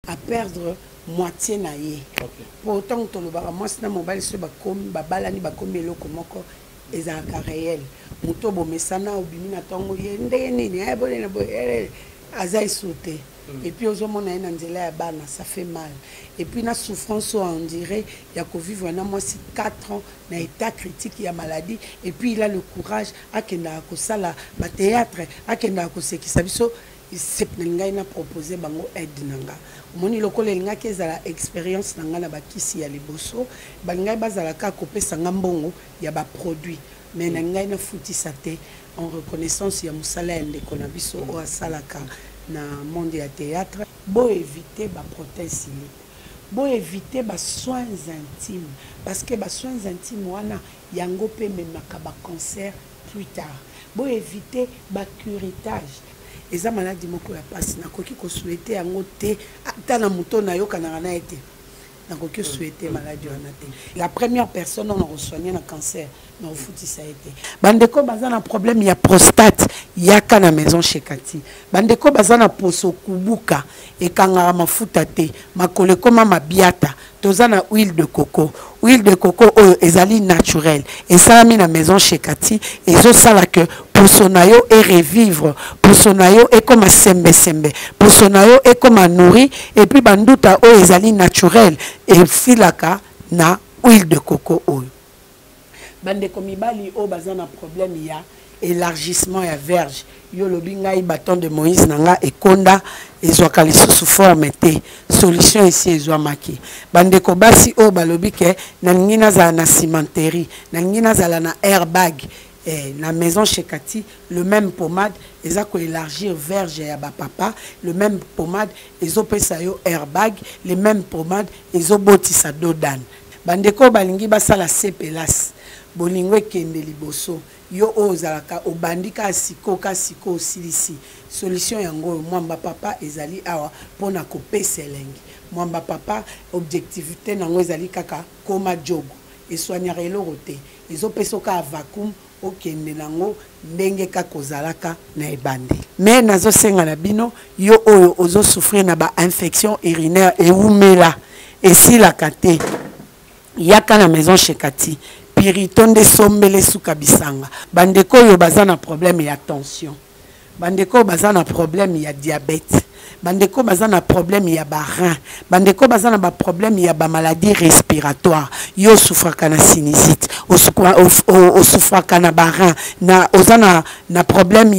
A perdre moitié na ye. Po ntango tolobaka mwasi na mobali soki bakomi babalani, bakomi eloko moko, ezalaka réel. Moto obomesana, obimi na ntongo, ye ndenge nini, boye na boye, aza esu te. Et puis ozomona ye na nzela ya bana, ça fait mal. Et puis na souffrance oyo enduré ya kovivre na mwasi 4 ans na état critique ya maladie, et puis il a le courage, akendaka kosala bathéâtre, akendaka kosekisa biso. Na ngai na propose bango aide na nga. Omoni, lokola elingaki ezala expérience na ngai na bakisi ya liboso, balingai bazala kaka kopesa nga mbongo ya baproduit, mais na ngai nafutisa te, en reconnaissance ya mosala ya ndeko na biso oyo asalaka na monde ya théâtre. Boévite baprothèse silipe, boévite basoins intimes, parce que basoins intimes wana yango mpe ememaka bacancer plus tard. Boévite bacurettage. Eza maladi moko ya mpasi, nakoki kosouhaiter yango te ata na moto nayokanaka na ye te. Nakoki osouhaiter maladi wana te. La première personne oyo nakosoigne na cancer, nakofutisa ye te. Bandeko baza na problème ya prostate, yaka na Maison Chez Kati. Bandeko baza na poso kubuka, ekangaka mafuta te, makolo ekoma mabiata, toza na huile de coco. Huile de coco oyo ezali naturel, esalami na Maison Chez Kati, ezosala ke poso na yo erevivre, poso na yo ekoma sembesembe, poso na yo ekoma nourri. Et puis banduta oyo ezali naturel esilaka na huile de coco oyo. Bandeko mibali oyo baza na problème ya élargissement ya verge, yo olobi ngai bâton de Moïse na nga ekonda, ezwaka lisusu forme te, solution esi ezwamaki. Bandeko basi oyo balobi ke nalingi nazala na cimenterie, nalingi nazala na airbag, na Maison Chez Kati, le même pommade eza koélargir verge ya bapapa, le même pommade ezopesa yo airbag, le même pommade ezobotisa dodane. Bandeko oyo balingi basala sepelas, bolingo ekende liboso, yo oyo ozalaka obandi kaka siko ka siko osilisi, solution yango oyo. Mwamba papa ezali awa mpona kopesa elengi. Mwamba papa, objectivité nango ezali kaka koma jogo, esoignaka eloko te, ezopesa kaka vacuum, okende nango ndenge kaka ozalaka na ebandeli. Mais nazosenga na bino, yo oyo ozosouffrir na bainfection urinaire ewumela, esilaka te, yaka na Maison Chez Kati. Pirito nde sombele suka bisanga. Bandeko oyo baza na problème ya tension, bandeko oyo baza na problème ya diabète, bandeko baza na problème ya barein, bandeko baza na baproblème ya bamaladie respiratoire, yo osouffraka na sinusite, osouffraka na barein, na oza na problème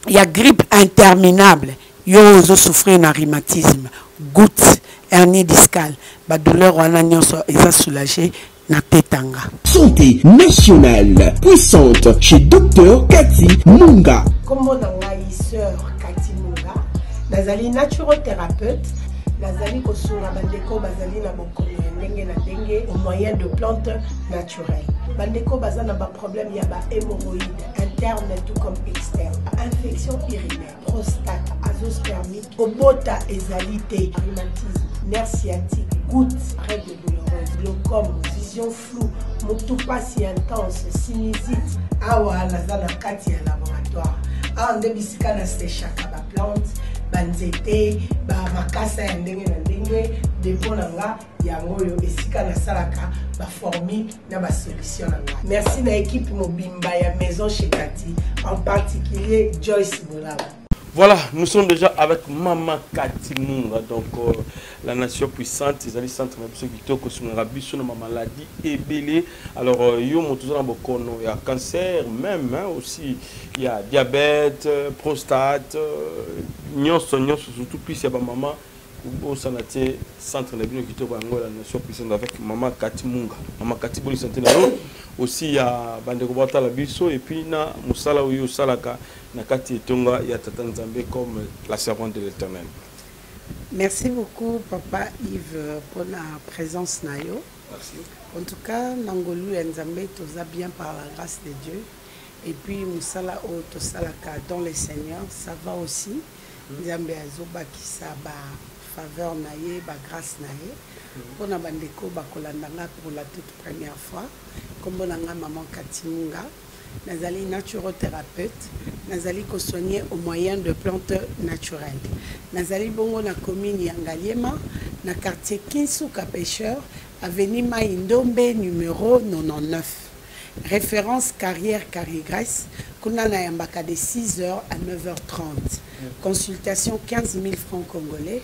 ya grippe interminable, yo ozosouffrir na rhumatisme, goutte, hernie discale, badouleur wana nyonso eza soulagé na tetanga. Santé nationale puissante chez Dr Cathy Munga. Kombo na ngai sœur Cathy Munga, nazali naturothérapeute, nazali kosunga bandeko bazali na bokono ya ndenge na ndenge au moyen de plantes naturelles. Bandeko baza na baproblème ya bahémorroïde interne tout comme externe, infection urinaire, prostate, azoospermie, kobota ezali te, rhumatisme, nerf sciatique, goutte, règle douloureuse, glaucome, vision floue, motu pasi intense, sinusite. Awa naza na kati ya laboratoire. Awa nde bisika nasechaka baplante, banzete, bamakasa ya ndenge na ndenge. Dépôt na nga yango oyo, esika nasalaka baformule na basolution na nga. Merci na équipe mobimba ya Maison Chez Kati, en particulier Joyce Bolaba. Voilà, nous sommes déjà avec Mama Kati Munga, donc la nation puissante, ils allaient centre na biso kitoko sungaka biso na maladie ebele. Alors yo moto na bokono ya cancer même, hein, aussi il y a diabète, prostate, nyonso nyonso, surtout plus ya ba maman osala te, centre na bino kitoko yango, la nation puissante avec Mama Kati Munga. Mama Kati, boni santé na yo, aussi ya bandeko batala biso, et puis na mosala oyo osalaka na kati etonga ya tata Nzambe comme la servante de l'Éternel? Merci beaucoup, papa Yves, pour la présence na yo. Merci. En tout cas, na ngolu ya Nzambe, toza bien par la grâce de Dieu. Et puis mosala oyo tosalaka dans le Seigneur, ça va aussi. Nzambe azobakisa ba faveur na ye, ba grâce na ye. Mpona bandeko bakolanda nga pour la toute première fois, nkombo na nga Maman Kati Munga, nazali naturothérapeute. Nazali kosoigner au moyen de plantes naturelles. Nazali bongo na commune ya Ngaliema, na quartier Kinsuka Pêcheur, avenue Mai Ndombe numéro 99. Référence carrière Carigrès, kuna nayambaka de 6h à 9h30. Consultation 15 000 francs congolais.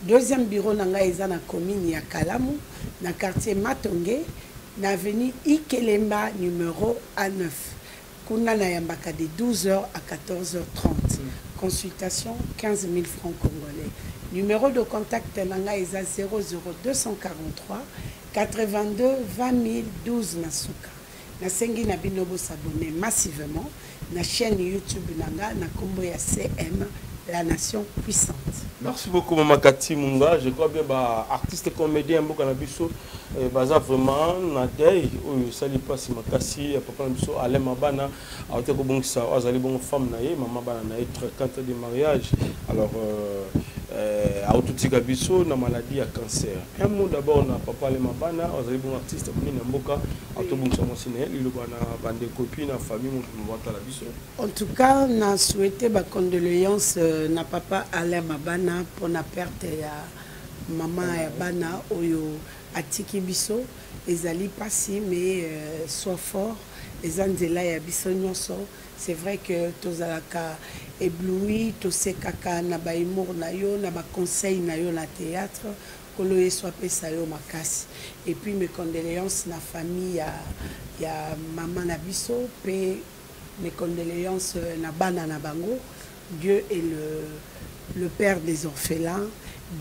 Deuxième bureau na ngai eza na commune ya Kalamu, na quartier Matonge, na avenue Ikelemba numéro A9. Kuna nayambaka de 12h à 14h30. Consultation 15 000 francs congolais. Numéro de contact na ngai eza 00243 82 20 012 na suka. Nasengi na bino bosabonner massivement na chaîne YouTube na nga na kombo ya CM la nation puissante. Merci beaucoup Mama Cathy Munga. Je crois bien ba artiste comédien mboka na biso eh, baza vraiment na deuil oyo esali mpasi makasi ya papa na biso Alain Mabana awuti kobongisa oyo azali bongo femme na ye mama bana na ye 30 ans de mariage. Alors awuti tika biso na maladie ya cancer. Un mot d'abord na papa Alain Mabana oyo azali bongo artiste monene ya mboka awuti kobongisa mwasi na ye, liloba na bandeko et puis na famille moto batala biso. En tout cas, na souhaité ba condoléances na papa Alain Mabana pour na perte ya mama ya bana oyo atiki biso. Ezali pasi mais sois fort, eza nzela ya biso nyonso. C'est vrai que tozalaka ébloui, tosekaka na ba humour na yo, na ba conseil na yo na théâtre. Kolo Yesu apesa yo makasi. Et puis mes condoléances na famille ya mama na biso pe mes condoléances na bana na bango. Dieu est le père des orphelins.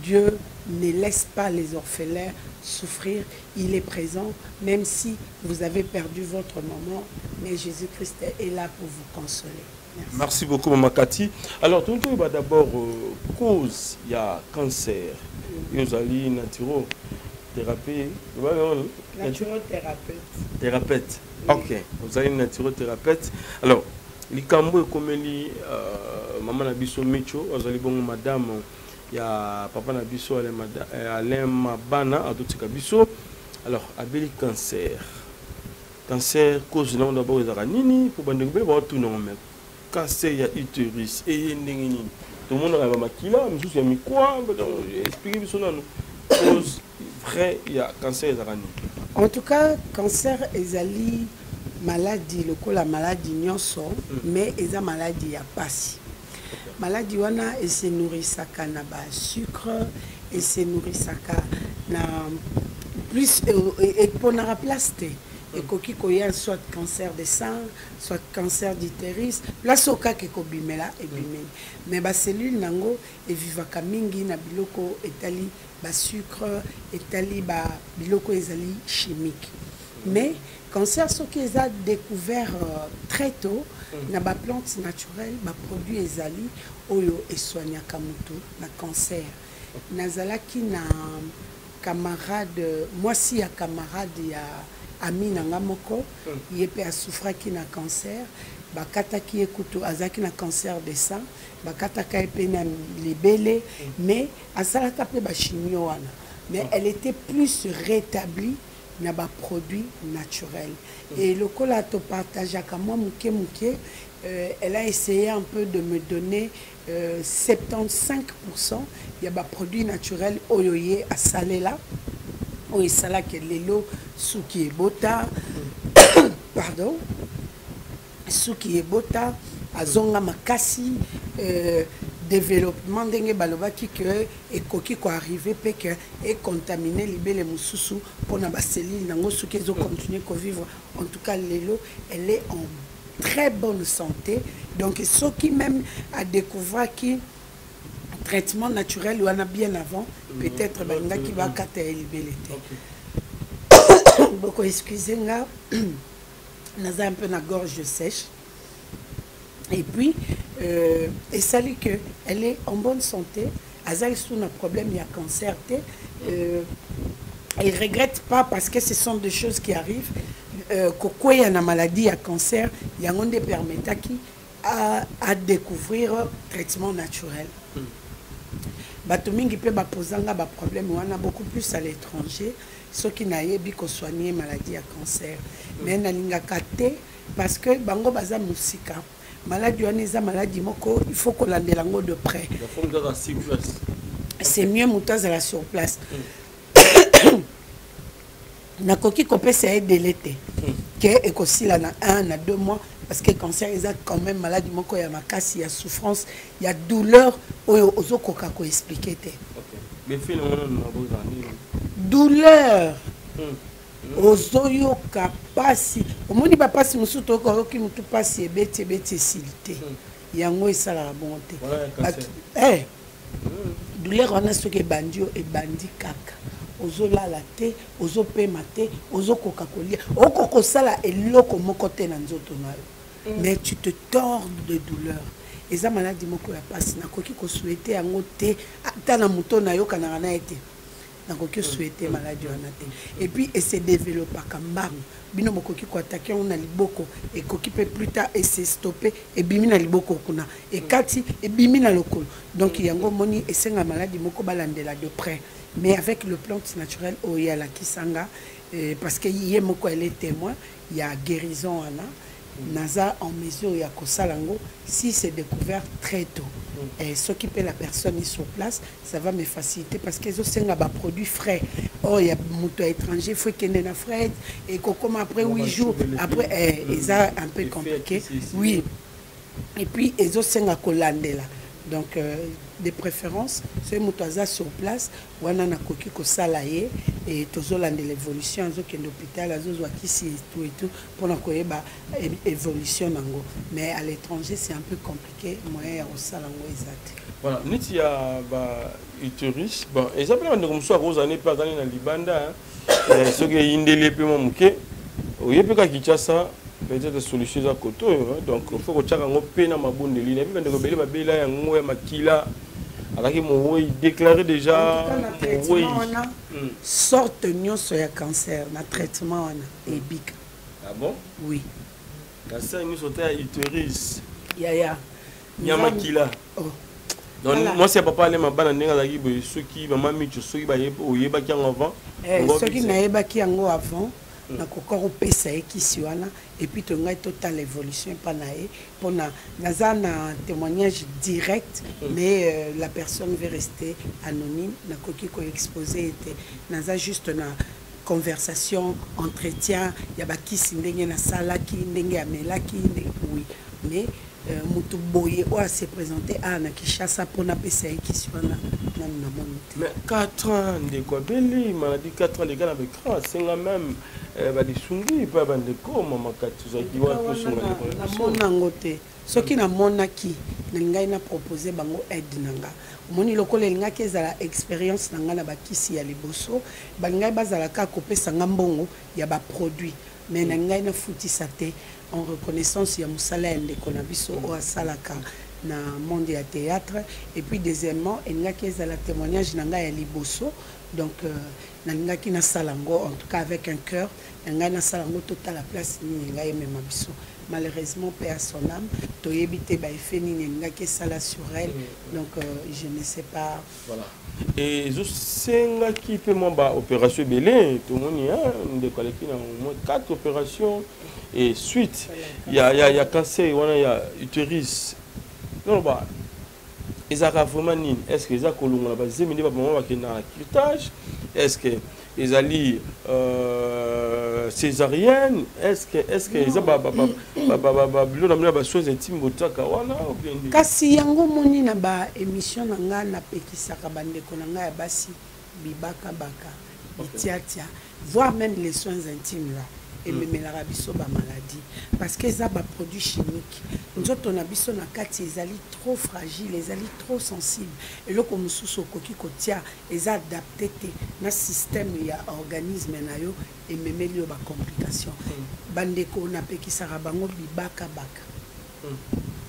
Dieu ne laisse pas les orphelins souffrir. Il est présent, même si vous avez perdu votre maman, mais Jésus-Christ est là pour vous consoler. Merci. Merci beaucoup, Mama Cathy. Alors, tout le monde, d'abord, cause, il y a cancer. Vous allez naturothérapeute. Naturothérapeute. Thérapeute. Ok, vous allez naturothérapeute. Alors, likambo ekomeli maman na biso Micho, azali bongo madame ya papa na biso Alain Mabana atotika biso. Alors, abeli cancer. Cancer cause na d'abord ezaka nini pour bandeko be ba tuna mais cancer ya utérus et ndenge nini? Tout le monde a ba makila, misusu ya mikwa, donc expliquer biso nanu cause vrai ya cancer ezaka nini? En tout cas, cancer ezali maladie lokola maladie nyonso, mais eza maladie ya pasi. Maladie wana ese nourrissaka na ba sucre, ese nourrissaka na plus eponaka place te. Ekoki koya soit cancer de sein, soit cancer d'utérus, place oyo kaka ekobimela ebimeli. Mais ba cellule nango evivaka mingi na biloko etali ba sucre, etali ba biloko ezali chimique. Mais cancer soki eza découvert très tôt na ba plantes naturelles, ba produits ezali oyo esoignaka motu na cancer. Nazalaki na camarade, mwasi ya camarade ya ami na nga moko, ye pe asouffraki na cancer, bakataki ye kutu, azalaki na cancer de sein, bakataka ye pe na libele, mais asalaka pe ba chimio wana. Mais elle était plus rétablie na ba produits naturels. Et lokola to partageaka moi muke muke, elle a essayé un peu de me donner 75% ya ba produits naturels oyo ye asalela, oyo esalaka lelo suki ebota, pardon, suki ebota, azonga makasi, développement ndenge balobaki que ekoki ko arriver pe que e contaminer libele mosusu mpona ba cellule nango soki ezo continuer ko vivre. En tout cas lelo elle est en très bonne santé. Donc soki même a découvert qui traitement naturel wana bien avant, peut-être balingaki bakata ya libele te. Boko excusez nga, naza un peu na gorge sèche. Et puis esali que elle est en bonne santé, azali sous un problème ya cancer te. Elle regrette pas parce que ce sont des choses qui arrivent. Kokweya na maladie ya cancer yango nde permettaki à découvrir traitement naturel. Bato mingi mpe bapozanga ba problème wana beaucoup plus à l'étranger, soki nayebi kosoigner maladie ya cancer. Mais nalingaka te parce que bango baza mosika. Maladi wana eza maladi moko, il faut kolandela yango de près. C'est mieux moto azala sur place. Nakoki kopesa ye délai te ke ekosila na 1 na 2 mois, parce que cancer eza quand même maladi moko ya makasi, ya souffrance, ya douleur oyo ozokoka koexpliquer te. Douleur ozoyoka pasi, omoni bapasi mosusu toyoki, motu pasi ebeti ebeti, esili te. Yango esalaka bongo te. Douleur wana soki ebandi yo, ebandi kaka, ozolala te, ozopema te, ozokoka kolia, okoka kosala eloko moko te na nzoto na yo, mais tu te tords de douleur. Eza maladi moko ya pasi, nakoki kosouhaiter yango te ata na moto nayokanaka na ye te. Nakoki osouhaiter maladi wana te. Et puis ese développaka mbangu. Bino bokoki koattaquer yango na liboko, ekoki mpe plus tard ese stoppe, ebimi na liboko kuna, ekati, ebimi na lokolo. Donc yango omoni esenga maladi moko balandela de près. Mais avec le plante naturelle oyo alakisanga, parce que ye moko, elle est témoin ya guérison wana, naza en mesure ya kosala yango si c'est découvert très tôt. Et soki mpe la personne est sur place, ça va me faciliter, parce que ezosenga baproduit frais. Or ya moto ya étranger, faut ekende na frais, ekokoma après 8 jours après, eza un peu compliqué, oui. Et puis ezosenga kolandela. Donc de préférence soki moto aza sur place wana, nakoki kosala ye e tozolandela évolution, azokende hôpital, azozwa kisi etout etout mpona koyeba évolution nango. Mais à l'étranger, c'est un peu compliqué, moyen ya kosala yango eza te. Voilà, neti ya ba utérus, bon, eza mpe na bandeko mosusu akozala ne mpe azali na libanda, soki eyindeli mpe mwa moke, oye mpe kaka Kinshasa, peut-être solution eza kote oyo. Donc faut kotiaka yango mpe na mabondeli. Nayebi bandeko ebele babela yango ya makila, azalaki mowei déclaré déjà. Mowei wana, sorte nyonso ya cancer, na traitement wana ebika. Ah bon? Oui. Cancer nyonso te ya utérus? Yaya. Ya makila. Oh. Donc mwasi ya papa alema bana ndenge azalaki boye, soki mama Micho, soki oyebaki yango avant? Soki nayebaki yango avant, nakoka kopesa ye kisi wana et puis tongai totala évolution epa na ye, mpona naza na témoignage direct. Mais la personne veut rester anonyme, nakoki koexposer ye te. Naza juste na conversation, entretien ya bakisi, ndenge nasalaki, ndenge amelaki, ndenge, oui. Mais motu boye oyo ase présente awa na Kinshasa mpona apesa ye kisi wana, nanu namoni te. Mais 4 ans, ndeko abeli maladie 4 ans, leka na baécran, asenga même balisungi mpe ya bandeko. Mama Kati, ozalaki wapi osunga ndeko na biso? Namona yango te. Soki namonaki, na ngai na propose bango aide na nga. Omoni, lokola elingaki ezala expérience na ngai na bakisi ya liboso, balingai bazala kaka kopesa nga mbongo ya baproduit, mais na ngai nafutisa te, en reconnaissance ya mosala ya ndeko na biso oyo asalaka na monde ya théâtre. Et puis deuxièmement, elingaki ezala témoignage na ngai ya liboso. Donc nalingaki nasala yango en tout cas avec un cœur na ngai, nasala yango, totala place nini ngai emema biso. Malheureusement, paix à son âme, toyebi te baeffet nini elingaki esala sur elle. Donc je ne sais pas. Voilà, ezosengaki mpe mwa baopération ebele. Tomoni ndeko aleki na au moins 4 opérations et suite ya cancer wana ya utérus. Noloba ezalaka vraiment nini? Est ce que eza kolongola bazemi nde bamama bakendaka na curetage? Est ce que ezali césarienne? Est ce que eza bilo na bino ya basoins intime botiaka wana? Kasi yango moni na baémission na ngai, napekisaka bandeko na ngai ya basi bibakabaka, bitiatia, voire même les soins intimes là ememelaka biso bamaladie, parce que eza baproduit chimique. Nzoto na biso na kati ezali trop fragile, ezali trop sensible. Eloko mosusu okoki kotia eza adapté te na système ya organisme na yo, ememeli yo bacomplication. Bandeko, napekisaka bango bibakabaka.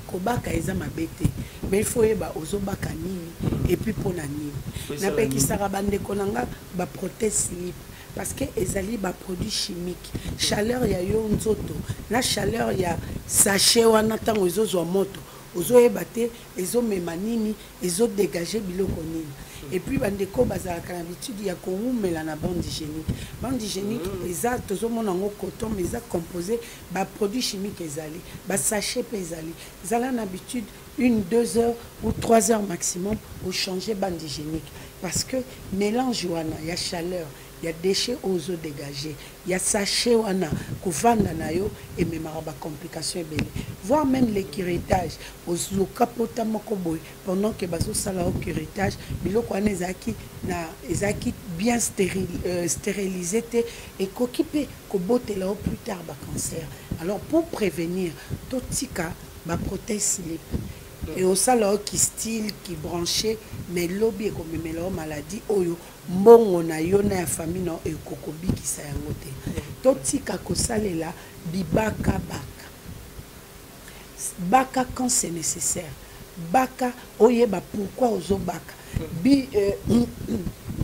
Kobaka eza mabe te, mais il faut oyeba ozobaka nini et puis mpona nini. Napekisaka bandeko na nga baprotège slip, parce que ezali baproduit chimique. Chaleur ya yo nzoto na chaleur ya sachet wana, ntango ezozwa moto, ozoyeba te ezomema nini, ezodégage biloko nini. Et puis bandeko bazalaka na habitude ya kowumela na bande hygiénique. Bande hygiénique eza, tozomona yango coton, mais eza composé baproduit chimique, ezali basachet mpe ezali. Ezala na habitude une, 2 heures ou 3 heures maximum ochanger bande hygiénique, parce que mélange wana ya chaleur, ya déchet oyo ozodégage, ya sachet wana, kovanda na yo ememaka bacomplication ebele, voire même le curettage. Ozoka pota moko boye pendant que bazosala yo curettage, biloko wana ezalaki na ezalaki bien stérilisé te, ekoki mpe kobotela yo plus tard bacancer. Alors pour prévenir, totika baprotège slip. Eosala yo ki style, ki branché, mais lobi ekomemela yo maladie oyo mbongo na yo na ya famille na yo ekokobikisa yango te. Totika kosalela bibakabaka. Baka quand c'est nécessaire, baka oyeba pourquoi ozobaka. Bi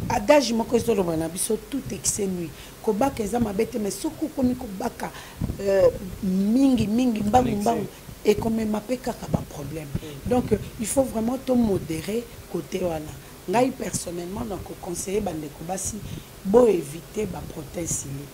adage moko ezoloba na biso: tout excès nuit. Kobaka eza mabe te, mais soki okomi kobaka mingi mingi, mbangu mbangu, ekomema mpe kaka baproblème. Donc il faut vraiment tomodérer côté wana. Ngai personnellement nakoconseille bandeko basi: boévite baprotège slip,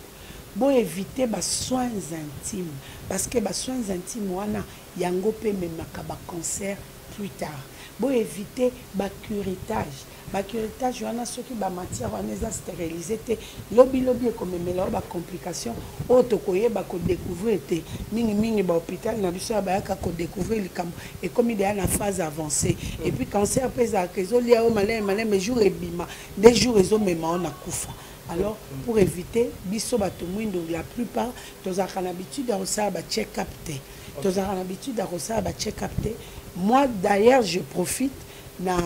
boévite basoins intimes, parce que basoins intimes wana yango mpe ememaka bacancer plus tard. Boévite bacurettage. Bacurettage wana, soki bamatière wana eza stérilisé te, lobilobi ekomemela oyo bacomplication oyo tokoyeba kodécouvrir te. Mingimingi bahôpital na biso ya bayaka kodécouvrir likambo ekomi deya na phase avancée. Et puis cancer mpe ezalaka ezolia oyo maleme maleme, jour ebima nde jour ezomema oyo na kufa. Alors pour éviter, biso bato mwindo, la plupart tozalaka na habitude ya kosala bacheck up te, tozalaka na habitude ya kosala bacheck up te. Moi d'ailleurs, je profite na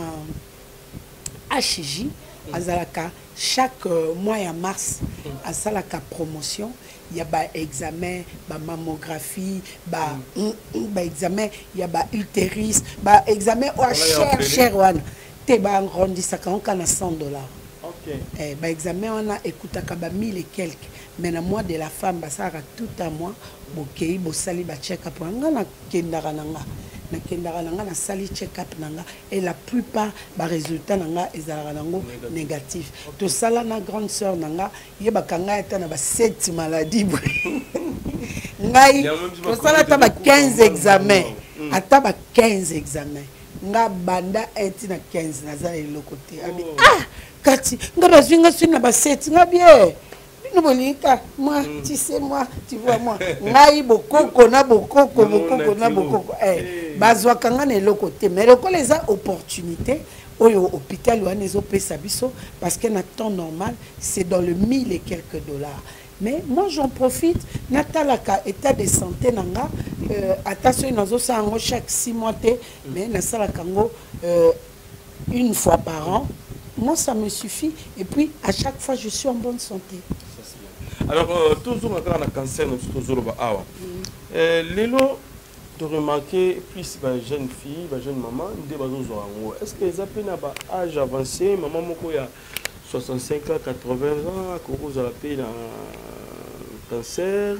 HJ, azalaka chaque mois ya mars, asalaka promotion ya baexamen, bamammographie, baexamen ya bautérus, baexamen oyo cher cher wana te, barondisaka yango kaka na 100 $. Eh, baexamen wana ekutaka ba mille et quelque, mais na mois de la femme basalaka tout un mois, bokei bosali bacheck up. Nga nakendaka na nga nasali check up na nga, et la plupart barésultat na nga ezalaka nango négatif. Tosala na grande sœur na nga, yebaka ngai ata na ba 7 maladie boye, ngai tosala ata ba 15 examen, ata ba 15 examen, nga banda 1 na 15 naza na eloko te. Abi ah, kati nga bazwi nga soni na ba 7, nga bien bino bolingi moi, tu sais, moi, tu vois, moi, ngai bokoko na bokoko, bokoko na bokoko, eh, bazwaka nga na eloko te. Mais lokola eza opportunité oyo hôpital wana ezopesa biso, parce que na temps normal c'est dans le mille et quelques dollars, mais moi j'en profite, natalaka état de santé na nga. Ata soki nazosala yango chaque 6 mois te, mais nasalaka yango une fois par an, moi ça me suffit, et puis à chaque fois je suis en bonne santé. Alors tozonga kaka na cancer na biso tozoloba awa. Lelo toremarquer plus bajeune fille, bajeune mama nde bazozwa yango. Est ce que eza mpe na baâge avancé? Mama moko ya 65 ans, 80 ans akoki kozala mpe na cancer?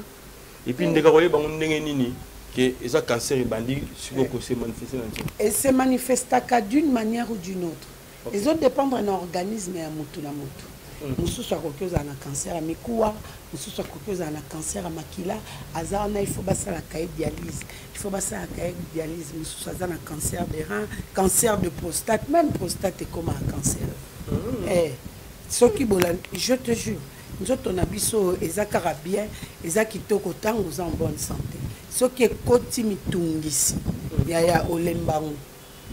Et puis ndeka koyeba yango ndenge nini ke eza cancer ebandi sikoyo kose manifeste na nzoto? Et se manifestaka d'une manière ou d'une autre, ezodépendre na organisme ya motu na motu. Mosusu akoki ozala na cancer ya mikuwa, mosusu akoki ozala na cancer ya makila, aza wana, il faut basalaka ye dialyse, il faut basalaka ye dialyse. Mosusu aza na cancer de rein, cancer de prostate, même prostate ekomaka cancer. Eh, soki bola, je te jure, nzoto na biso eza kaka bien, eza kitoko ntango oza en bonne santé. Soki ekoti mitungisi, yaya, olembango,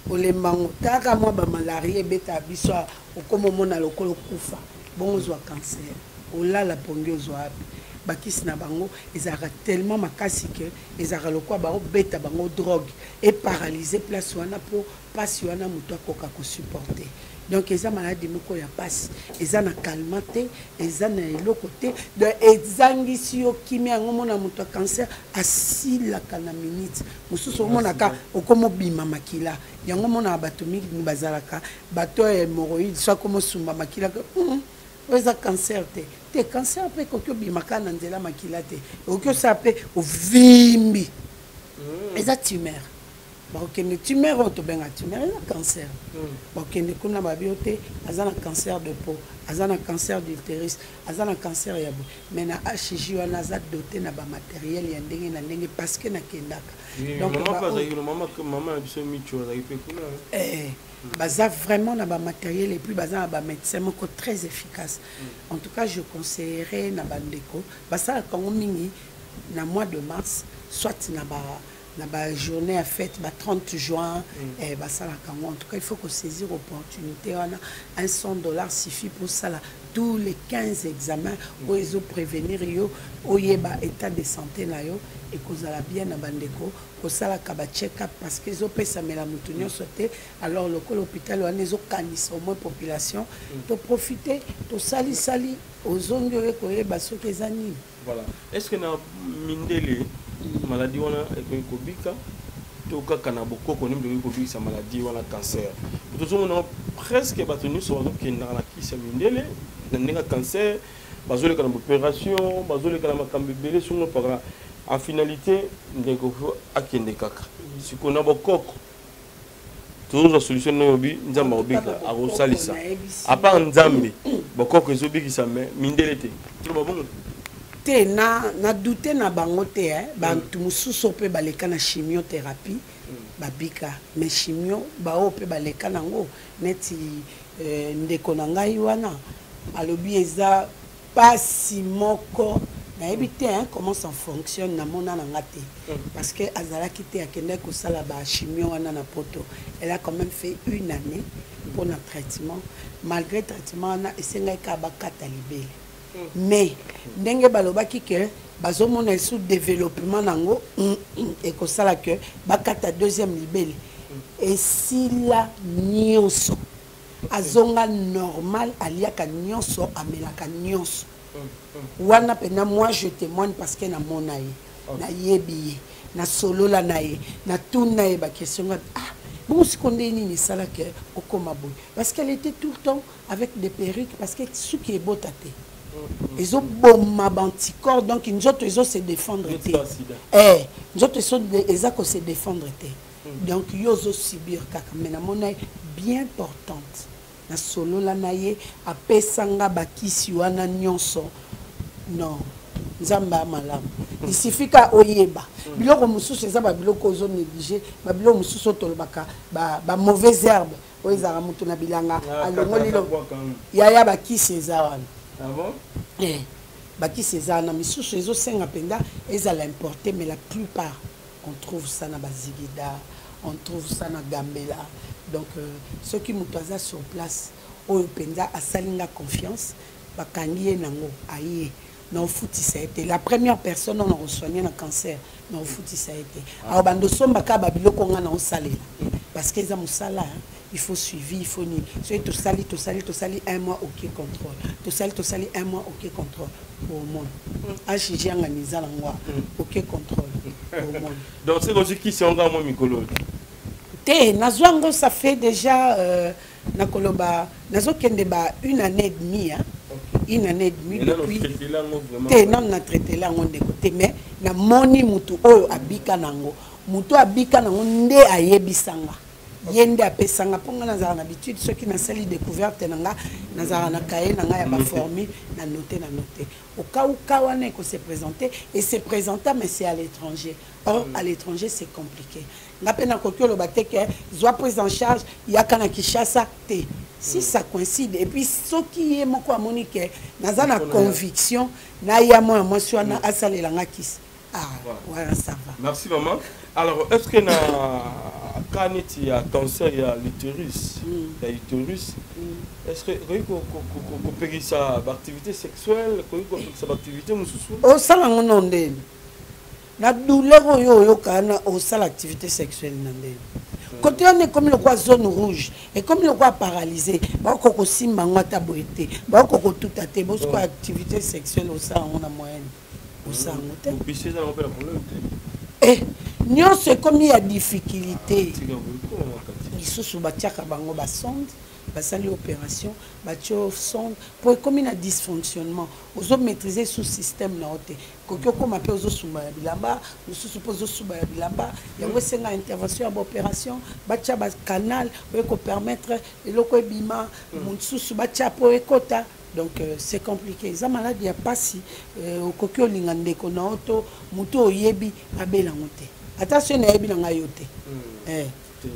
olembango taka mwa bamalaria ebetaka biso, okoma omona lokola okufa. Bongo ozwa cancer, olala pongi, ozwa wapi bakisi na bango? Ezalaka tellement makasi ke ezalaka lokola baobeta bango drogue, eparalyse place wana mpo mpasi wana moto akoka kosupporter. Donc eza maladie moko ya mpasi, eza na calmant te, eza na eloko te, donc ezangisi yo kimia. Yango omona moto ya cancer asilaka na minute mosusu, omonaka okoma obima makila. Yango omonaka bato mingi bazalaka bato ya hémorroïde, so akoma osumba makila, oyo eza cancer te. Te, cancer mpe ekoki obima kaka na nzela makila te, ekoki osala mpe ovimbi, eza tumeur. Bakokende tumeur oyo tobenga tumeur eza cancer. Bakokende kuna, babi yo te, aza na cancer de peau, aza na cancer d'utérus, aza na cancer ya boye. Mais na HJ wana aza doté na bamatériel ya ndenge na ndenge, parce que nakendaka. Donc mama mpe azalaki, mama na biso Micho azalaki mpe kuna. Eh, baza vraiment na bamatériel et puis baza na bamédecin moko très efficace. En tout cas, je conseillerais na bandeko, basalaka yango mingi na mois de mars, soit na bajournée ya fête, ba 30 juin. Eh, basalaka yango. En tout cas, il faut kosaisir opportunité wana. Un 100 $ suffit pour sala tous les 15 examens oyo ezoprévenir yo, oyeba état de santé na yo. Ekozala bien na bandeko kosalaka bacheck-up, parce que ezopesamela motu nyonso te. Alors lokola hôpital wana ezokanisa au moins population, toprofite, tosalisali, ozongi, oye koyeba soki eza nini. Voilà. Est ce que na mindele maladie wana ekoki kobika, to kaka na bokoko nini tokoki kobikisa maladie wana, cancer? Tozomona presque bato nyonso bazokendaka na kisi ya mindele na ndenge ya cancer, bazoleka na baopération, bazoleka na makambo ebele, songo pakala, en finalité ndeko akende kaka. Sikoyo na bokoko tozozwa solution ndenge obi Nzambe akobika, akosalisa. À part Nzambe, bokoko ezobikisa, mais mindele te. Toloba bongo? Te, na doute na bango te, eh. Bato mosusu mpe baleka na chimiothérapie, babika. Mais chimio, baoyo mpe baleka nango, neti ndeko na ngai wana alobi eza pasi moko, nayebi te, hein, comment ça fonctionne. Namona na nga te, parce que azalaki te, akendaki kosala bachimio wana na poto. Elle a quand même fait une année mpona traitement. Malgré traitement wana, esengaki kaka bakata libele. Mais ndenge balobaki ke bazomona esu développement nango ekosala ke bakata deuxième libele, esila nyonso, azonga normal, aliaka nyonso, amelaka nyonso wana mpena. Moi, je témoigne parce que namona ye, nayebi ye, nasolola na ye, natuna ye baquestion nga: "Ah bongo siko nde nini esalaka okóma boye?" Parce qu'elle était tout le temps avec des perruques, parce que suki ebota te, ezoboma baanticorps, donc nzoto ezose défendre te. Eh, nzoto eza kose défendre te, donc yo ozosubir kaka. Mais namona ye bien portante, nasolola na ye, apesanga bakisi wana nyonso. Non, Nzambe ya malamu. Il suffit ka oyeba biloko mosusu eza babiloko ozo néglige, babiloko mosusu oyo tolobaka bamauvaise herbe oyo ezalaka moto na bilanga alongoli yaya. Bakisi eza wana. Eh, bakisi eza wana, misusu ezosenga mpenza ezala importé, mais la plupart on trouve ça na bazigida, on trouve ça na Gambela. Donc soki moto aza sur place, oyo mpenza asali nga confiance, bakangi ye nango, aye, na ofutisa ye te. La première personne oyo na kosoigne na cancer, na ofutisa ye te. Awa bando osombaka babiloko nga na osalela, parce que eza mosala, il faut suivi, il faut nini. Soki tosali, tosali, tosali un mois, ok, contrôle, tosali, tosali un mois, ok, contrôle, omona HG yangani eza nango, ok, contrôle, omona. Donc soki ozwi kisi yango mwa mikolo? Te, nazwa yango, ça fait déjà nakoloba nazokende ba une année et demie, hein? Une année et demie depuis te. Nano na traitele yango, ndeko, te. Mais namoni mutu oyo abika nango, mutu oyo abika nango nde ayebisanga, ye nde apesanga. Mpo nga nazalaka na habitude, soki nasali découverte na nga, nazalaka na cahier na ngai ya baformule, na note, na note au cas où cas wana ekose présenter. Et se présenta, mais c'est à l'étranger. Or à l'étranger, c'est compliqué. Nga mpe nakoki oloba te ke zwa prise en charge, yaka na Kinshasa te. Si ça coïncide, et puis soki ye moko amoni ke naza na conviction, naya mwana mwasi wana asalelanga kisi, ah voilà, ça va. Merci maman. Alors, est ce que na cas neti ya cancer ya l'utérus, ya utérus, est ce que ekoki kopekisa baactivité sexuelle, ekoki kopekisa baactivité mosusu? Osala yango no ndeni na douleur oyo oyoka wana, osala activité sexuelle na ndeni? Kote wana ekomi lokwa zone rouge, ekomi lokwa paralysé, bakoka kosimba yango ata boye te, bakoka kotuta te. Bosiko activité sexuelle, osala yango na moyenne, osala yango te. Opisi eza nango mpe na problème te? Eh, nyonso ekomi ya difficulté. Lisusu batiaka bango basonde. Basali opération, batie yo sonde mpo ekomi na dysfonctionnement, ozomaîtrise sous système na yo te. Koki okóma mpe ozosumba ya bilamba mosusu, mpe ozosuba ya bilamba. Yango esenga intervention ya baopération, batia bacanal oyo ekopermettre eloko ebima, mosusu batia mpo ekota. Donc c'est compliqué, eza maladi ya pasi. Okoki olinga ndeko na yo to motu oyebi abelango te, ata soki nayebi na ngai yo te.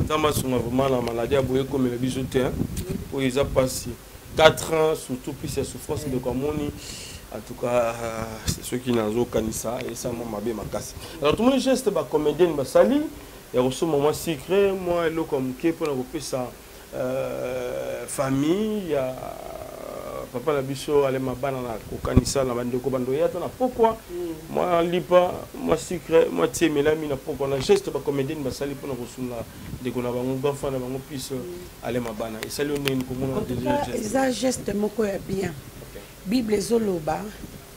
Nzambe asunga vraiment na maladi ya boye ekomela biso te, oyo eza mpasi. 4 ans surtout, plus ya souffrance ndeko amoni. En tout cas, soki nazokanisa, esa mwa mabe makasi. Alors tomoni geste bacomédienne basali ya kosomba mwa sucre, mwa eloko ya moke mpona kopesa famille ya papa na biso alema bana, na kokanisa na bandeko bando ya ata na pokwa, mwa lipa, mwa sucre, mwa tie emelami na pokwa. Na geste bacomédienne basali mpona kosunga ndeko na bango, grand frère na bango plus alema bana, esali yo ndenge komona? Eza geste moko ya bien. Bible ezoloba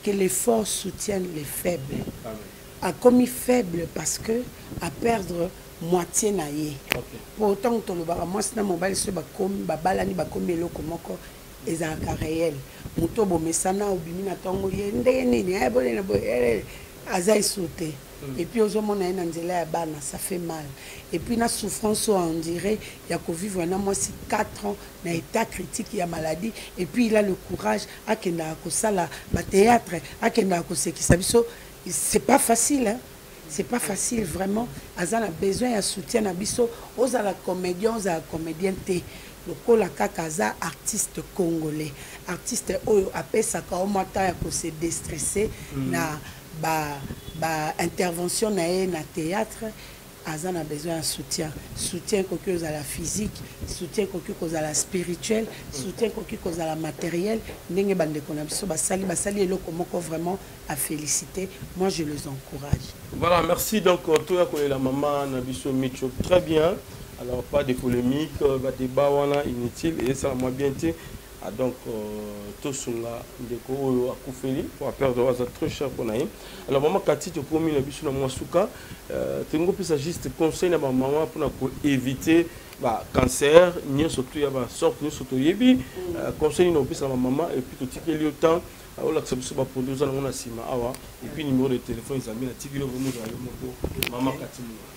que les forts soutiennent les faibles. Akomi faible parce que aperdre moitié na ye. Po ntango tolobaka mwasi na mobali soki bakomi babalani, bakomi eloko moko, ezalaka réel. Moto bomesana, obimi na ntongo, ye ndenge nini bonene boye, aza esu te. Et puis ozomona ye na nzela ya bana, ça fait mal. Et puis na souffrance oyo enduré ya kovivre na mwasi 4 ans na état critique ya maladie, et puis il a le courage, akendaka kosala bathéâtre, akendaka kosekisa biso. C'est pas facile, hein? C'est pas facile vraiment. Aza na besoin ya soutien na biso. Ozala comédien, ozala comédien te, lokola kaka aza artiste congolais, artiste oyo apesaka o mwa temps ya kose déstresser na ba intervention na ye na théâtre, aza na besoin ya soutien. Soutien ekoki kozala physique, soutien ekoki kozala spirituel, soutien ekoki kozala matériel. Ndenge bandeko na biso basali, basali eloko moko vraiment à féliciter. Moi, je les encourage. Voilà, merci. Donc toya kolela mama na biso Micho. Très bien. Alors, pas de polémique, badébat wana inutile esalama bien te. Ah, donc tosunga ndeko oyo akufeli po aperdre aza trop cher mpona ye. Alors mama Kati, tokomi na biso na mwa suka. Tolingi kopesa juste conseil na bamama mpona koéviter bacancer nyonso to ya basorte nyonso toyebi. Conseil nini opesa na bamama? Et puis totikeli yo temps, olakisa biso baproduit oza nango na nsima awa, et puis numéro de téléphone ezambi. Natikeli yo vraiment, ozala yo moko, mama Kati Munga.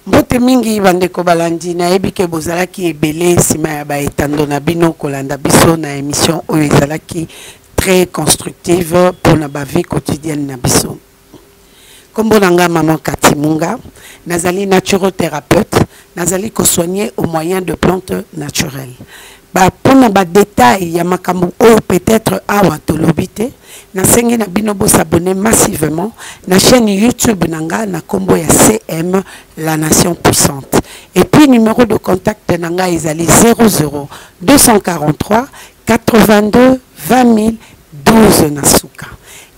Mbote mingi bandeko balandi. Nayebi ke bozalaki ebele nsima ya baetando na bino kolanda biso na émission oyo ezalaki très constructive mpona bavie quotidienne na biso. Nkombo na nga Maman Kati Munga, nazali naturothérapeute, nazali kosoigner au moyen de plantes naturelles. Mpona badetail ya makambo oyo peut-être awa tolobi te, nasengi na bino bosabonner massivement na chaîne YouTube na nga na nkombo ya CM La Nation Puissante. Et puis numéro de contact na nga ezali 00 243 82 20 012 na suka.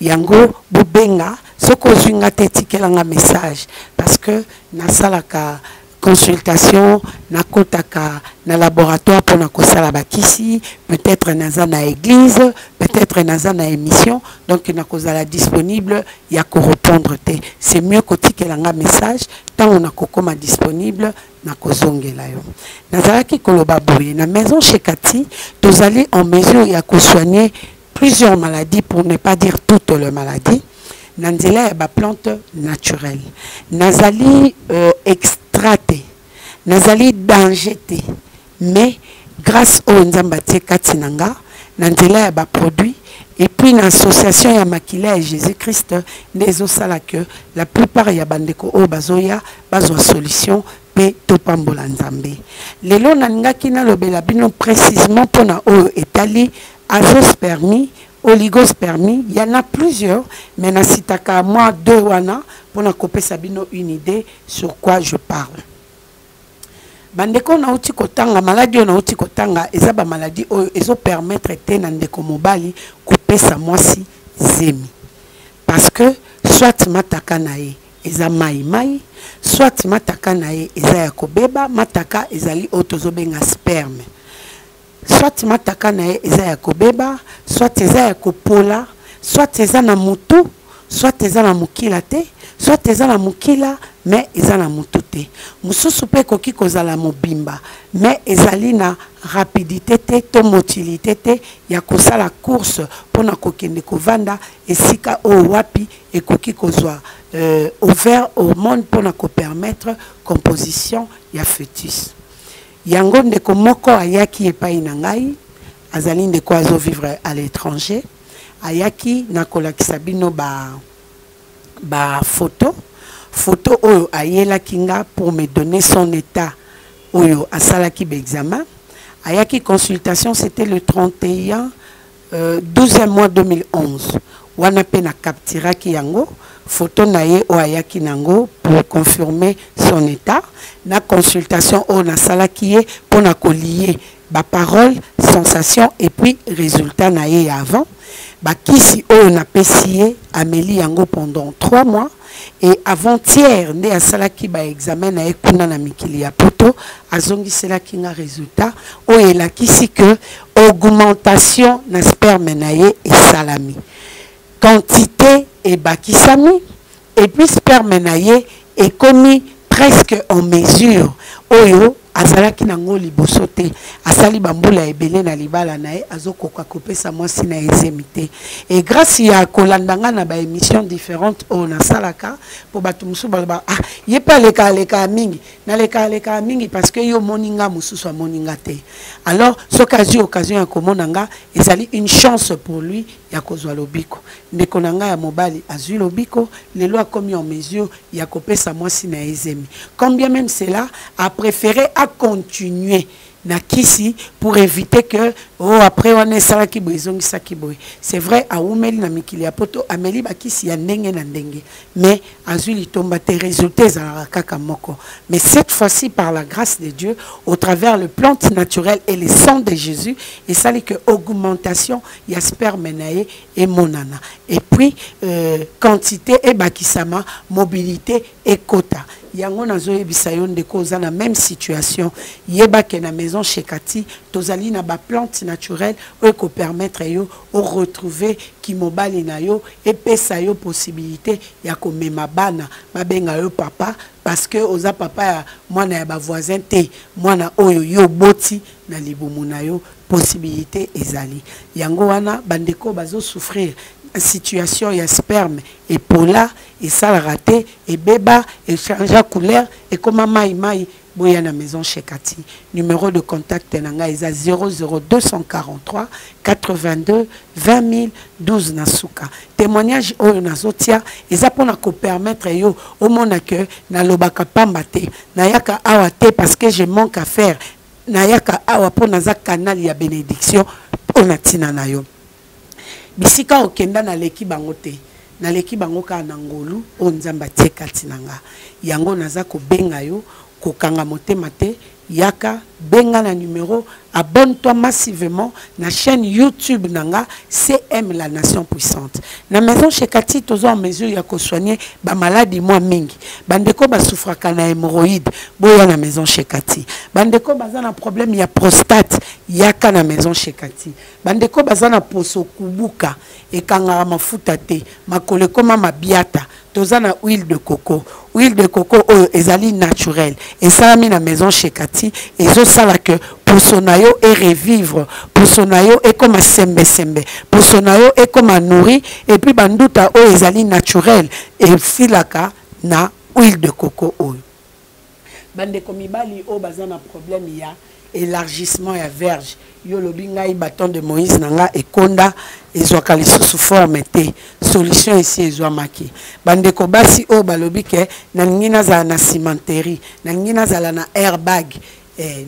Yango bobenga. Soki ozwi nga te, etikelanga message, parce que nasalaka consultation, nakotaka na laboratoire mpona kosala bakisi. Peut-être naza na église, peut-être naza na émission, donc nakozala disponible ya korépondre te. C'est mieux kotikelanga message. Ntango nakokoma disponible, nakozongela yo. Nazalaki koloba boye: na maison chez Kati, tozali en mesure ya kosoigner plusieurs maladies, pour ne pas dire toutes les maladies, na nzela ya baplante naturelle. Nazali extra te, nazali danger te, mais grâce oyo Nzambe atie kati na nga na nzela ya baproduit et puis na association ya makila ya Jésus Christ nde ezosala ke la plupart ya bandeko oyo bazoya bazwa solution mpe topambola Nzambe. Lelo nalingaki nalobela bino précisément mpona oyo etali azoospermie, oligospermie. Il y en a plusieurs, mais nasitaka moi deux wana mpona kopesa bino une idée sur quoi je parle. Bandeko, nauti kotanga maladi oyo nauti kotanga, eza bamaladi oyo ezopermettre te na ndeko mobali kopesa mwasi zemi, parce que soit mataka na ye eza mai mai, soit mataka na ye eza ya kobeba. Mataka ezali oyo tozobenga sperme. Soit mataka na ye eza ya kobeba, soit eza ya kopola, soit eza na motu, Soit eza na mokila te, soit eza na mokila mais eza na motu te. Mosusu mpe ekoki kozala mobimba mais ezali na rapidite te to motilite te ya kosala course mpo na kokende kovanda esika oyo wapi ekoki kozwa ovaire, hormone mpo na kopermettre composition ya foetus. Yango ndeko moko ayaki epai na ngai, azali ndeko azovivre à l'étranger, ayaki na kolakisa bino ba photo. Photo oyo ayelaki nga pour me donner son état oyo asalaki ba examen. Ayaki consultation, c'était le 31 12e mois 2011. Wana pe na capturaki yango photo na ye oyo ayaki nango pour confirmer son état. Na consultation oyo nasalaki ye mpona kolie ba parole, sensation et puis résultat na ye ya avant. Bakisi oyo napesi ye, ameli yango pendant 3 mois et avant-hier nde asalaki ba examen na ye kuna na mikili ya poto, azongiselaki nga résultat oyo elakisi que augmentation na sperme na ye esalami, quantité ebakisami et puis sperme na ye ekomi presque en mesure oyo azalaki nango liboso te. Asali bambula ebele na libala na ye, azokoka kopesa mwasi na ye zemi te. Et grâce ya kolanda nga na baémission différente oyo nasalaka, mpo bato mosusu baloba: "Ah, ye mpe aleka, aleka mingi." Naleka, aleka mingi parce que yo omoni nga, mosusu amoni nga te. Alors soki azwi occasion ya komona nga, ezali une chance pour lui ya kozwa lobiko. Ndeko na ngai ya mobali azwi lobiko, lelo akomi en mesure ya kopesa mwasi na ye zemi. Combien même cela a préféré à continuer na kisi pour éviter que oh, après wana esalaki boye, ezongisaki boye. C'est vrai, awumeli na mikili ya poto, ameli bakisi ya ndenge na ndenge mais azwi litomba te, résultat ezalaka kaka moko. Mais cette fois-ci, par la grâce de Dieu, au travers le plante naturel et le sang de Jésus, esali que augmentation ya sperme na ye emonana et puis quantité ebakisama, mobilité ekota. Yango nazoyebisa yo, ndeko oza na même situation, yebake na maison chez Kati tozali na baplante naturelle oyo ekopermettre yo oretrouver kimobali na yo, epesa yo possibilité ya komema bana, babenga yo papa, parce que oza papa ya mwana ya bavoisin te, mwana oyo yo oboti na libumu na yo. Possibilité ezali. Yango wana bandeko bazosouffrir situation ya sperme epola, esalaka te, ebeba, echange couleur, ekóma mai mai, boya na maison chez Kati. Numéro de contact na ngai eza 00243 82 20 012 na suka. Témoignage oyo nazotia eza mpona kopermettre yo omona ke nalobaka pamba te. Nayaka awa te parce que je manque à faire. Nayaka awa mpo naza canal ya bénédiction mpo na ntina na yo. Bisika okenda, naleki bango te, naleki bango kaka na ngolu oyo Nzambe atie kati na nga. Yango naza kobenga yo, kokanga motema te, yaka, benga na numéro, abonne-toi massivement na chaîne YouTube na nga, CM la nation puissante. Na maison chez Kati toza en mesure ya kosoigner bamaladi mwa mingi. Bandeko basouffraka na hémorroïde, boya na maison chez Kati. Bandeko baza na problème ya prostate, yaka na maison chez Kati. Bandeko baza na poso kubuka, ekangaka mafuta te, makolo ekóma mabiata, toza na huile de coco. Huile de coco oyo ezali naturel, esalami na maison chez Kati, ezosala ke poso na yo erevivre, poso na yo ekóma sembesembe, poso na yo ekóma nourri et puis banduta oyo ezali naturel efilaka na huile de coco oyo. Bandeko mibali oyo baza na problème ya élargissement ya verge, yo olobi: "Ngai bâton de Moïse na nga ekonda, ezwaka lisusu forme te", solution esi ezwamaki. Bandeko basi oyo balobi ke nalingi nazala na cimenterie, nalingi nazala na airbag,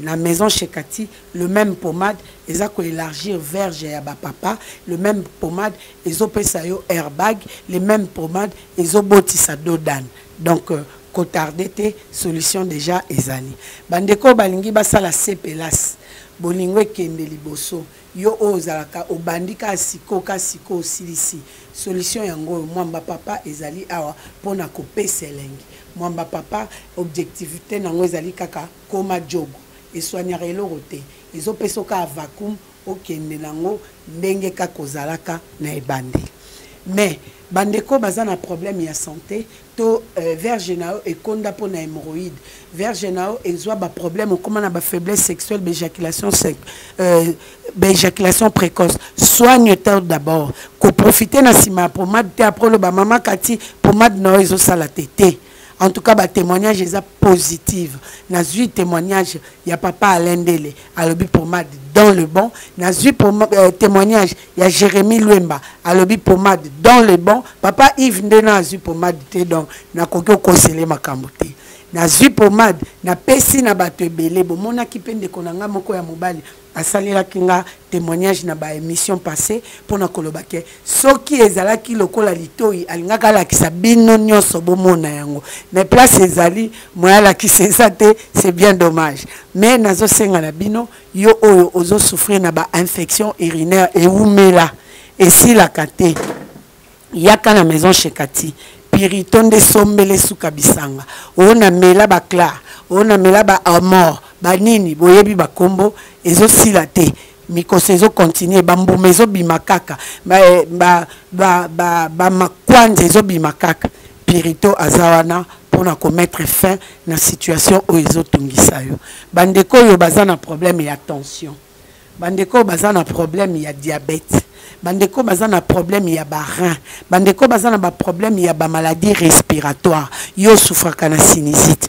na maison chez Kati, le même pommade eza koélargir verge ya bapapa, le même pommade ezopesa yo airbag, le même pommade ezobotisa dodane. Donc kotarder te, solution déjà ezali. Bandeko balingi basala sepelas, bolingo ekende liboso, yo oyo ozalaka obandi kaka siko ka siko osilisi, solution yango oyo. Mwamba papa ezali awa mpona kopesa elengi. Mwamba papa, objectivité nango ezali kaka koma jogo, eswaniaka eloko te, ezopesa kaka vacuum, okende nango ndenge kaka ozalaka na ebandeli. Mais bandeko baza na problème ya santé to verge na yo ekonda mpo na hémorroïde, verge na yo ezwa baproblème, okóma na bafaiblesse sexuelle, baéjaculation baéjaculation précoce, soigne-toi d'abord. Koprofite na nsima ya pomade te, après oloba: "Mama Kati, pomade na yo ezosala te." Te, en tout cas batémoignage eza positive. Nazwi témoignage ya papa Alain Ndele, alobi pomade dans le bon. Nazwi témoignage ya Jérémi Lwemba, alobi pomade dans le bon. Papa Yves nde na azwi pomade te, donc nakoki okosele makambo te. Nazwi pomade, napesi na bato ebele. Bomonaki mpe ndeko na nga moko ya mobali asalelaki nga témoignage na baémission passé mpona koloba ke soki ezalaki lokola litoi, alingaki alakisa bino nyonso bomona yango, mais place ezali moya alakisa eza te. C'est bien dommage, mais nazosenga na bino, yo oyo ozosouffrir na bainfection urinaire ewumela, esilaka te, yaka na Maison Chez Kati. Pirito nde sombele suka bisanga oyo namela, baclare oyo namela, baamor banini, boyebi bakombo, ezosila te, mikoso ezokontinue, bambuma ezobima kaka, bamakwanza ezobima kaka. Pirito aza wana mpona komettre fin na situation oyo ezotungisa yo. Bandeko oyo baza na problème ya tension, bandeko oyo baza na problème ya diabète, bandeko baza na problème ya barein, bandeko baza na baproblème ya bamaladie respiratoire, yo osufraka na sinusite,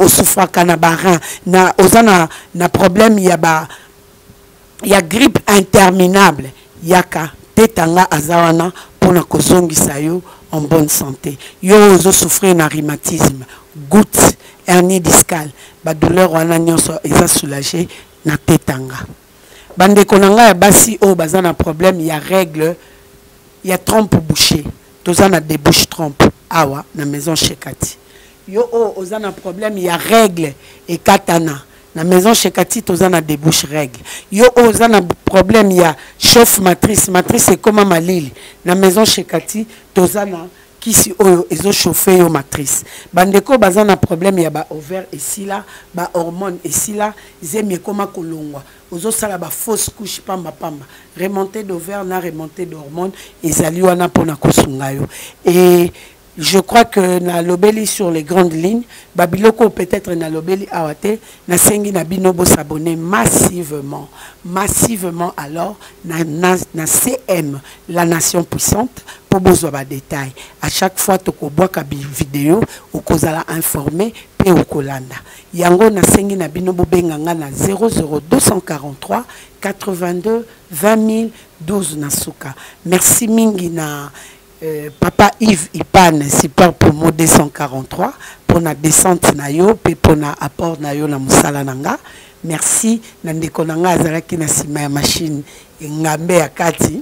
osufraka na barein, na oza na problème ya grippe interminable, yaka. Tetanga aza wana mpona kozongisa yo en bonne santé. Yo ozosouffrir na rhumatisme, goutte, hernie discale, badouleur wana nyonso eza soulagé na tetanga. Bandeko na ngai ya basi oyo baza na problème ya règle, ya trompe bouché, toza na débouche trompe awa na Maison Chez Kati. Yo oyo oza na problème ya règle ekatana, na Maison Chez Kati toza na débouche règle. Yo oyo oza na problème ya chauffe matrice, matrice ekóma malili, na Maison Chez Kati toza na kisi oyo ezochauffe yo matrice. Bandeko baza na problème ya baovaire esila, bahormone esila, zemi ekóma kolongwa, ozosala bafausse couche pambapamba, remontée d'ovaire na remontée d'hormone ezali wana mpona kosunga yo. Et je crois que nalobeli sur les grandes lignes babiloko peut-être nalobeli awa te. Nasengi na bino bosabonner massivement, massivement alors na CM La Nation Puissante mpo bozwa badetail. À chaque fois tokobwaka video, okozala informé mpe okolanda yango. Nasengi na bino bobenga nga na 00243 82 20 012 na suka. Merci mingi na papa Yves Ipan, support promo 243, mpona descente na yo mpe mpona apport na yo na mosala na nga. Merci na ndeko na nga azalaki na nsima ya machine, engambe ya kati.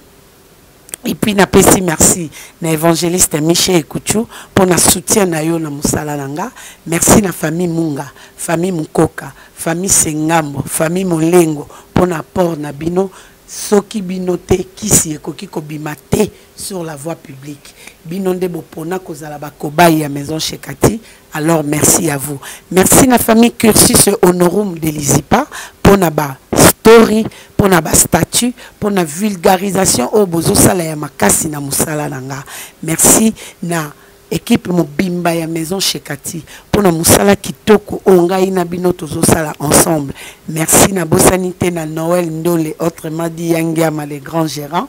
Et puis napesi merci na évangéliste Michel Ekuchu mpona soutien na yo na mosala na nga. Merci na famille Munga, famille Mukoka, famille Sengambo, famille Molengo mpona apport na bino. Soki bino te, kisi ekoki kobima te sur la voie publique. Bino nde bopona kozala bakobai ya Maison Chez Kati, alors merci à vous. Merci na famille Cursus Honorum de Lizipa mpona ba story, mpona bastatut, mpona vulgarisation oyo bozosala ya makasi na mosala na nga. Merci na équipe mobimba ya Maison Chez Kati mpona mosala kitoko oyo ngai na bino tozosala ensemble. Merci, nabosani te na Noël Ndole, autrement dit Yangiama, le grand gérant.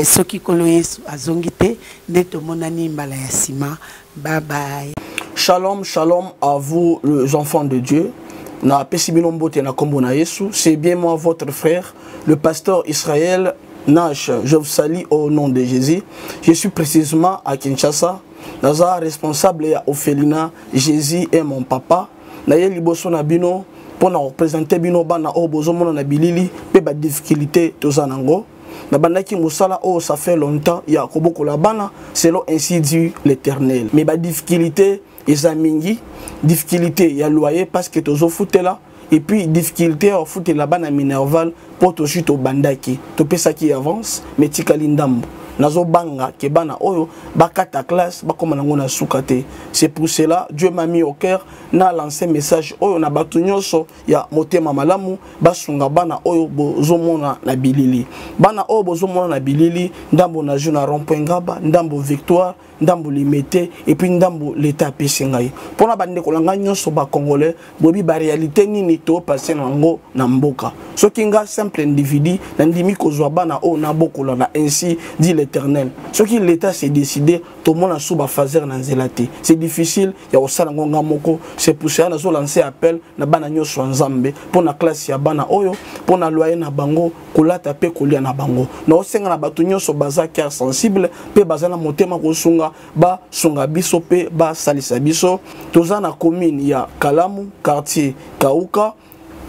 Soki Kolo Yesu azongi te, nde tomonani mbala ya nsima. Bye bye. Shalom, shalom à vous, les enfants de Dieu. Na pesi bino mbote na kombo na Yesu. C'est bien moi, votre frère, le pasteur Israël Nash. Je vous salue au nom de Jésus. Je suis précisément à Kinshasa. Naza responsable ya orphelinat Jésus est mon papa. Naye liboso na bino pour na représenter bino bana oyo bozomona na bilili pe ba difficulté toza nango. Nabandaki mosala oyo ça fait longtemps ya kobokola bana selon ainsi dit l'Éternel. Mais ba difficulté eza mingi, difficulté ya loyer parce que tozofutela, et puis difficulté ya kofutela bana minerval mpo tozwi, tobandaki, topesaki avance mais tikali ndambo. Nazobanga ke bana oyo bakata classe, bakoma nango na suka te. C'est pour cela Dieu m'a mis au cœur na lancer message oyo na bato nyonso ya motema malamu, basunga bana oyo bozomona na bilili. Bana oyo bozomona na bilili, ndambo na jeu na rond-point Ngaba, ndambo Victoire, ndambo Limete, et puis ndambo l'État apesi ngai. Mpona bandeko na ngai nyonso bacongolais, boyebi baréalité nini topase nango na mboka. Soki nga simple individu nandimi kozwa bana oyo nabokola na ainsi dit l'Éternel, soki l'État s'est décidé, tomona su bafaser na nzela te, c'est difficile ya kosala yango nga moko. C'est pour cela nazolancer appel na bana nyonso ya Nzambe, mpo na classe ya bana oyo, mpo na loyer na bango, kolata mpe kolia na bango. Naosenga na bato nyonso baza cœur sensible mpe baza na motema kosunga, basunga biso mpe basalisa biso. Toza na commune ya Kalamu, quartier Kauka,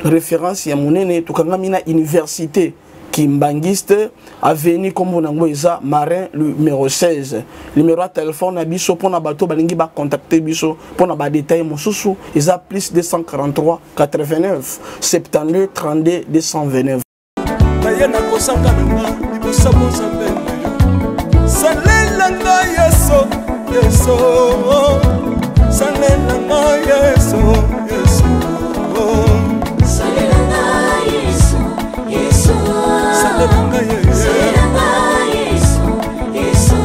référence ya monene. Tokangami na université Kimbangiste, avenue kombo nango eza Marin numéro 16. Numéro ya telefone na biso mpona bato balingi bacontacte biso mpona badetail mosusu eza plus 243 89 72 32 229. Naye nakosanga na nga liboso bozambe na yo. Salela nga Yesu, Yesu, salela nga Yesu, Yesu. Salela nga Yesu, Yesu. Salela nga Yesu. Salela nga Yesu, Yesu.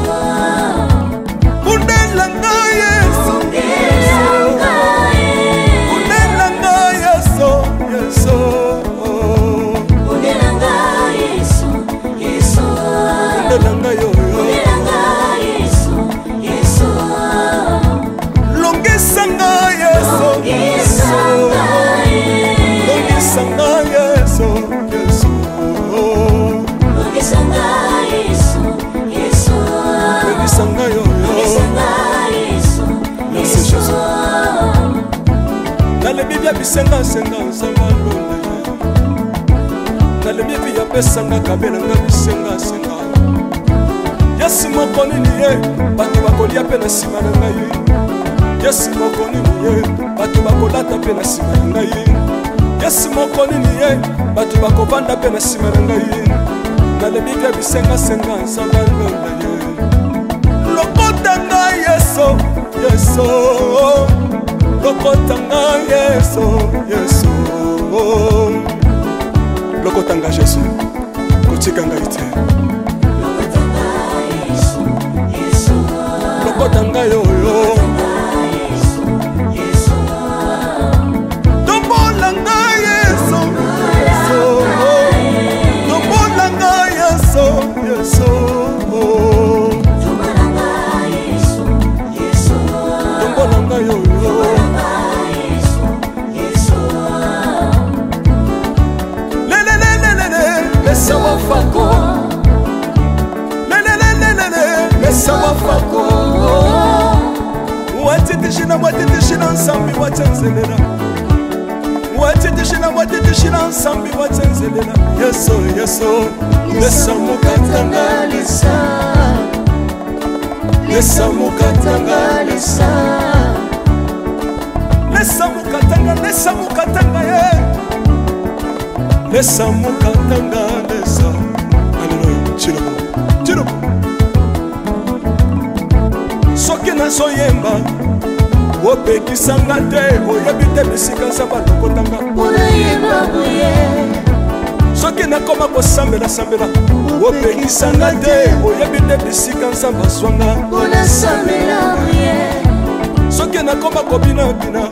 Bundela nga Yesu. Bundela nga ye. Bundela nga Yesu, Yesu. Bundela nga Yesu, Yesu. Bundela nga yo, yo. Bundela nga Yesu, Yesu. Longisa nga Yesu. Longisa nga ye. Longisa nga Yesu, Yesu. Longisa nga Yesu, Yesu. Longisa nga yo, yo. Longisa nga Yesu, Merci, Yesu. Jésus. Nalobi bia bisengasenga nzanga londa ye. Nalobi bi apesanga kabelanga bisengasenga. Yesu moko nini ye bato bakolia mpe na nsima na ngai. Yesu moko nini ye bato bakolata mpe na nsima na ngai. Yesu moko nini ye bato bakovanda mpe na nsima na ngai. Nalobi bia bisengasenga nzanga londa ye. Lokota ngai Yesu, Yesu. Lokota ngai Yesu, Yesu. Lokota ngai Yesu, kotika ngai te. Lokota nga Yesu, Yesu. Lokota ngai oyo. Yesu, Yesu. Tombola ngai Yesu, Yesu. Tombola ngai Yesu, Yesu. Tombola nga Yesu, Yesu. Tombola ngai oyo. Tombola nga Yesu, Yesu. Lelelelelele, lesa wafako. Lelelelelele, lesa wafako. Watitishina, watitishina nsambi watsenzelela. Watitishina, watitishina nsambi watsenzelela. Yesu, Yesu, lesa mukatanga. Lesa. Lesa mukatanga. Lesa. Lesa mukatanga, lesa mukatanga ye. Lesa mukatanga, lesa. Aleluya. Chiloko, chiloko. Soki nazoyemba, opekisanga te, oyebi te bisika nzambe alokotanga. Mpona yeba boye. Soki nakoma kosambela-sambela, opekisanga te, oyebi te bisika nzambe azwanga. Mpona sambela boye. Soki nakoma kobinabina,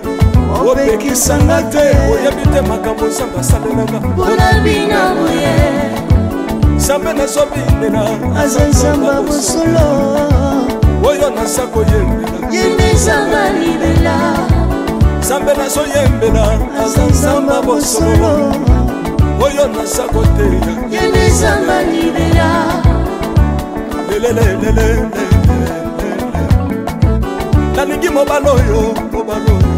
opekisanga te, oyebi te makambo nzambe asalelanga. Mpona bina boye. Nzambe nazobinela aza Nzambe bosolo. Oyo naza koyembela ye nde Nzambe libela. Nzambe nazoyembela aza Nzambe bosolo. Oyo naza koteya ye nde Nzambe libela. Lelelelelele, nalingi mobali oyo, mobali oyo.